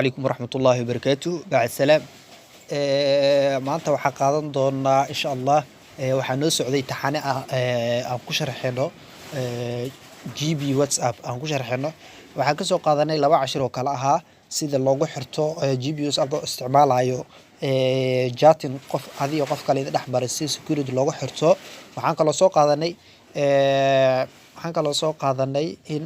Calaykum waraxmatullaahi wabarakaatu. Bacd salaam, maanta waxaa qaadan doonaa, insha Allah, waxaa noo socday taxane ah aan ku sharxino GB WhatsApp aan ku sharxino. Waxaan kasoo qaadanay laba cashir oo kale ahaa sida loogu xirto GB WhatsApp oo isticmaalayo chatting qof adiga qof kale idin dhex maray, si security loogu xirto. Waxaan kaloo soo qaadanay in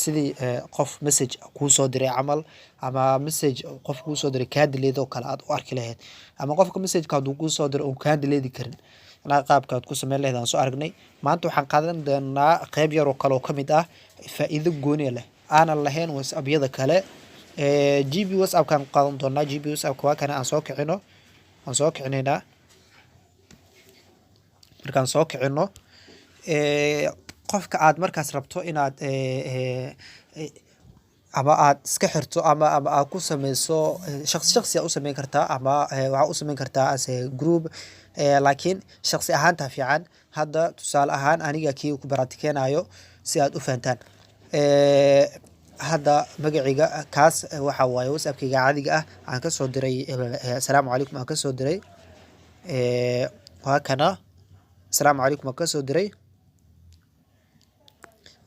sidii qof message kuu soo diray camal ama message qof kuu soo diray kaa dileed oo kale aad u arki lahayd, ama qofka messageka hadduu kuu soo diro uu kaa dileedi karin, macnaha qaabka aad ku sameyn lahayd aan soo aragnay. Maanta waxaan qaadan doonaa qeyb yar oo kale oo kamid ah, faa'iido gooni leh aanan lahayn WhatsAppyada kale. GB WhatsAppkaan qaadan doonaa. GB WhatsAppka waa kana. Aan soo kicino, waan soo kicinaynaa. Markaan soo kicino, qofka aad markaas rabto inaad ama aad iska xirto ama aad ku sameyso, shaqsi shaqsi aa u sameyn kartaa ama waxaa u sameyn kartaa as a group, laakiin shaqsi ahaanta fiican. Hadda tusaale ahaan aniga kii ku baratikeenayo si aad u fahantaan. Hadda magaciga kaas waxa waaye WhatsAppkayga caadiga ah aan kasoo diray "Asalaamu calaykum" aan kasoo diray. Waa kana, "Asalaamu calaykum" aan kasoo diray.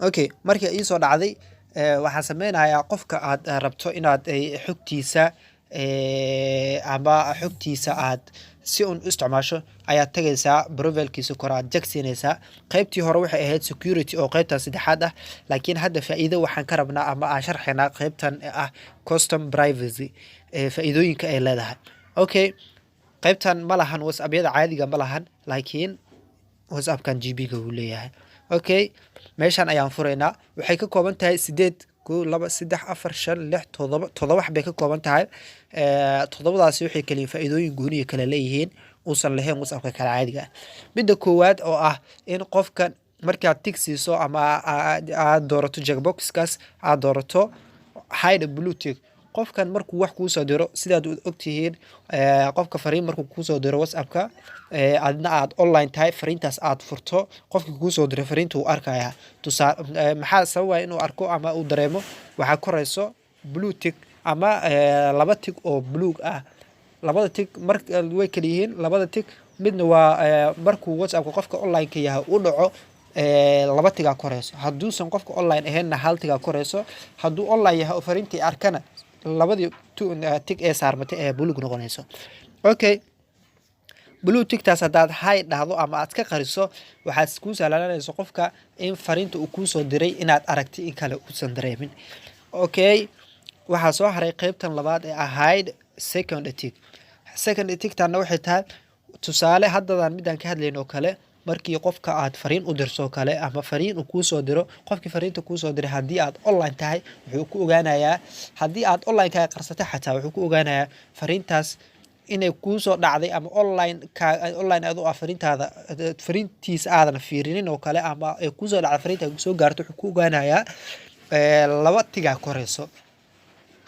Okay, markii iisoo dhacday, waxaan sameynayaa qofka aad rabto inaad xogtiisa ama xogtiisa aad si un u isticmaasho ayaad tagaysaa profilekiisa kore, aad jag siinaysaa. Qaybtii hore waxay ahayd security oo qaybtan saddexaad ah, laakiin hadda faa'iido waxaan ka rabnaa ama aan sharxaynaa qaybtan ah custom privacy, faa'iidooyinka ay leedahay. Okay, qaybtan ma lahan WhatsAppyada caadiga ma lahan, laakiin WhatsAppkan GB-ga uu leeyahay. Okay, meeshan ayaan furaynaa. Waxay ka kooban tahay sideed, kow, laba, saddex, afar, shan, lix, todoba. Todoba wax bay ka kooban tahay. Todobadaasi waxay kaliya faa'iidooyin gooniya kala leeyihiin uusan lahayn WhatsAppka kale caadiga ah. Midda koowaad oo ah in qofkan markaad tick siiso ama aad doorato checkboxkaas, aad doorato hide blue tick, qofkan markuu wax kuusoo diro, sidaad ogtihiin, qofka fariin markuu kuusoo diro WhatsAppka, adna aad online tahay, fariintaas aad furto, qofkii kuusoo diray fariinta wuu arkayaa. Tusaa maxaa sababaya inuu arko ama uu dareemo? Waxaa korayso blue tick ama laba tick oo buluug ah. Labada tick mar way kala yihiin. Labada tick midna waa markuu WhatsAppka qofka online-ka yahay u dhaco, laba tigaa korayso. Hadduusan qofka online ahaynna, hal tigaa korayso. Hadduu online yahay oo fariintii arkana, labadii tick ee saarmatay ee buluug noqonayso. Okay, blue ticktaas haddaad hide dhahdo ama aad ka qariso, waxaad kuu sahlananayso qofka in fariinta uu kuusoo diray inaad aragtay in kale uusan dareemin. Okay, waxaa soo haray qeybtan labaad ee ah hide second tick. Second ticktanna waxay tahay, tusaale haddadan midaan ka hadlayn oo kale, markii qofka aad fariin u dirso kale ama fariin uu kuusoo diro, qofkii fariinta kuusoo diray haddii aad online tahay wuxuu ku ogaanayaa. Haddii aad online kaga qarsato xataa, wuxuu ku ogaanayaa fariintaas inay kuusoo dhacday ama online ka online adu ah fariintaada, fariintiisa aadan fiirinin oo kale ama ay kuusoo dhacda, fariinta soo gaarto, wuxuu ku ogaanayaa laba tigaa korayso.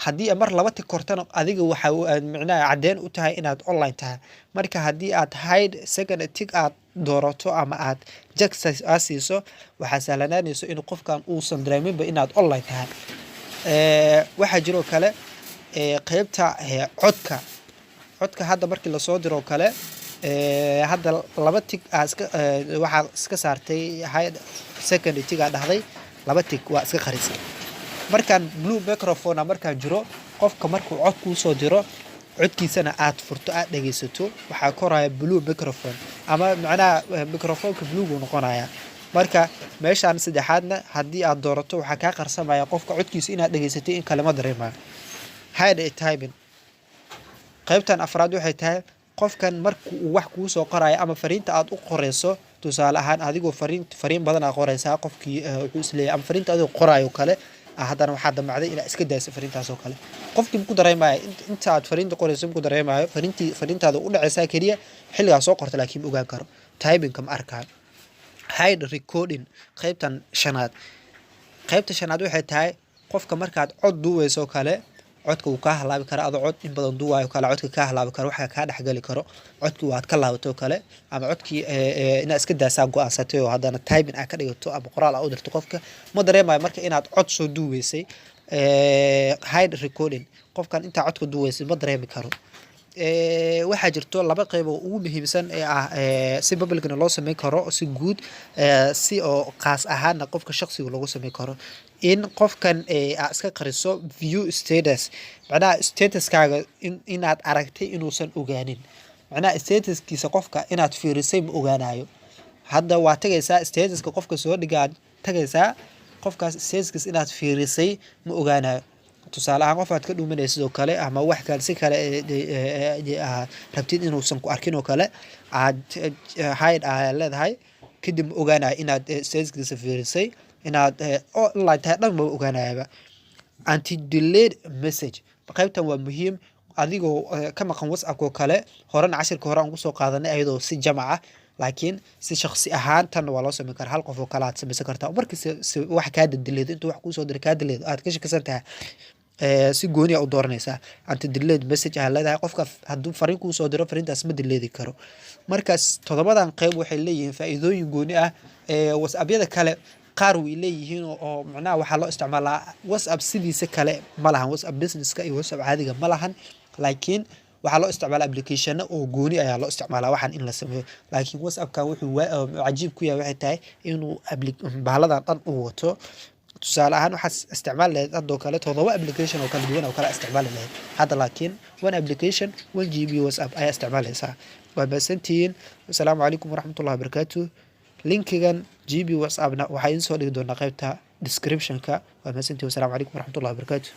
Haddii mar laba tick kortana, adiga waxa micnaha caddeyn u tahay inaad online tahay. Marka haddii aad hide second tick aad doorato ama aad jag aad siiso, waxaa sahlanaanayso in qofkan uusan dareeminba inaad online tahay. Waxaa jiroo kale qeybta codka. Codka hadda markii lasoo diroo kale, hadda laba tick aa iska waxaad iska saartay hide second tick aa dhahday, laba tick waa iska qarisay. Markaan blue microphone markaa jiro, qofka markuu cod kuusoo diro, codkiisana aad furto, aad dhegeysato, waxaa koraya blue microphone ama macnaha microphoneka blue buu noqonaya. Marka meeshaan saddexaadna haddii aad doorato, waxaa kaa qarsamaya qofka codkiisa inaad dhegeysatay in kalema dareemayo. Hide typing, qaybtan afraad, waxay tahay qofkan marka uu wax kuusoo qorayo ama fariinta aad u qoreyso. Tusaale ahaan, adigoo fariin badan aa qoreysaa, qofkii wuxuu isleeyahay, ama fariinta adigoo qoraayo kale, haddana waxaa damacday inaad iska dayso fariintaas oo kale, qofkii maku dareemayo inta aad fariinta qoreyso, maku dareemayo. Fariintaada u dhaceysaa keliya xilligaa soo qorta, laakiin ma ogaan karo, typingka ma arkaayo. Hide recording, qaybtan shanaad. Qaybta shanaad waxay tahay qofka markaad cod duubeyso kale, codka wuu kaa halaabi karaa. Adoo cod in badan duubayo kale, codka kaa halaabi karo, waxa kaa dhexgali karo codkii, waad ka laabato kale, ama codkii inaad iska daasaa go-aansatay oo haddana typing aad ka dhigato ama qoraal aad u dirto, qofka ma dareemayo marka inaad cod soo duubeysay. Hide recording, qofkan intaa codka duubaysid ma dareemi karo. Waxaa jirto laba qeyb oo ugu muhiimsan ee ah si publicna loo sameyn karo si guud, si oo qaas ahaanna qofka shaqsiga loogu sameyn karo. In qofkan aad iska qariso view status, macnaha statuskaaga inaad aragtay inuusan ogaanin, macnaha statuskiisa qofka inaad fiirisay ma ogaanayo. Hadda waa tagaysaa statuska qofka soo dhigaad tagaysaa, qofkaas statuskiisa inaad fiirisay ma ogaanayo. Tusaale ahaan, qof aad ka dhuumanaysid oo kale, ama wax kale, si kale aad rabtid inuusan ku arkin oo kale, aad hide aa leedahay, kadib ma ogaanayo inaad statuskiisa fiirisay, inaad oo ilaa tahay dhan ma ogaanayaba. Anti delete message, qaybtan waa muhiim. Adigoo ka maqan WhatsApp oo kale, horena cashirka hore aan kusoo qaadanay ayadoo si jamac ah, laakiin si shakhsi ahaan tan waa loo sameyn karaa. Hal qof oo kale aad samaysan kartaa markii wax kaa dadileedo, intuu wax kuusoo diray kaa dileedo, aad ka shakisan tahay, si gooni a u dooranaysaa. Anti delete message aa leedahay, qofka hadduu fariin kuusoo diro, fariintaas ma dileedi karo. Markaas toddobadan qeyb waxay leeyihiin faa'iidooyin gooni ah. WhatsAppyada kale qaar way leeyihiin oo macnaha waxaa loo isticmaalaa WhatsApp sidiisa kale ma lahan, WhatsApp Businesska iyo WhatsApp caadiga ma lahan, laakiin waxaa loo isticmaalaa applicationo oo gooni ayaa loo isticmaalaa waxaan in la sameeyo. Laakiin WhatsAppkan wuxuu cajiib ku yahay waxay tahay inuu bahaladan dhan uu wato. Tusaale ahaan, waxaad isticmaali lahayd haddoo kale toddoba application oo kala duwan oo kala isticmaali lahayd hadda, laakiin one application, 1 GB WhatsApp ayaa isticmaalaysaa. Waa mahadsantihiin. Asalaamu calaykum waraxmatullahi wabarakaatu. Linkigan GB WhatsAppna waxaa idiin soo dhigi doonaa qaybta descriptionka. Waa mahadsantihiin. Wasalaamu calaykum waraxmatullahi wabarakaatu.